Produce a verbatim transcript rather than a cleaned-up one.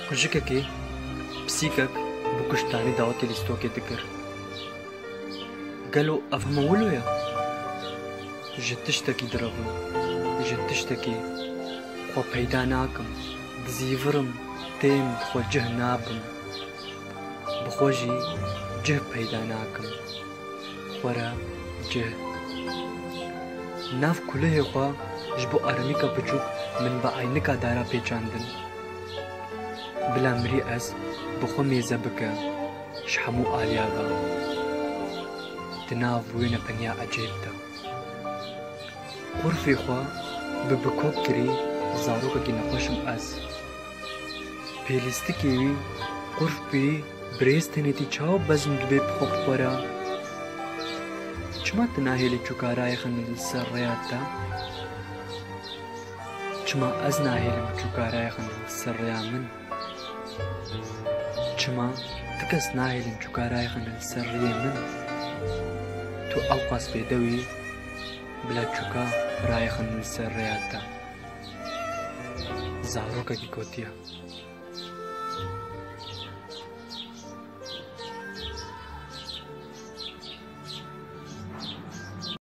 Kujikekê, pisîkek bi kuştanî dawetê lîstokê dikir. Gelo ev hema wilo ye? Ji tiştekî direvim, ji tiştekî xwe peyda nakim, dizîvirim, têm bi xwe cih nabim. Bi xwe jî cih peyda nakim. Xwe re cih. Nav kulihê xwe ji bo armîka biçûk min bi eynika dara pêçandin. Bila mirî ez bi xwe mêze bike ji hemû aliya ve. Di nav wê nepenîya ecêb de. Qurfê xwe bi bikok kirî zarokekî nexweş im ez. Pêlîstikê wî qurf bî, birêz tenêtî çawa bezm dibe bi xwe bi xwe re? Çima tu nahêlî çûka rayê xin li ser rêya te? Çima ez nahêlim çûka rayê xin li ser rêya min? Çima ti kes nahêlin çûka rayê xin li ser rêyê min? Tu ewqas bêdew î, bila çûka rayê xin li ser rêya te. Zarokekî gotiye.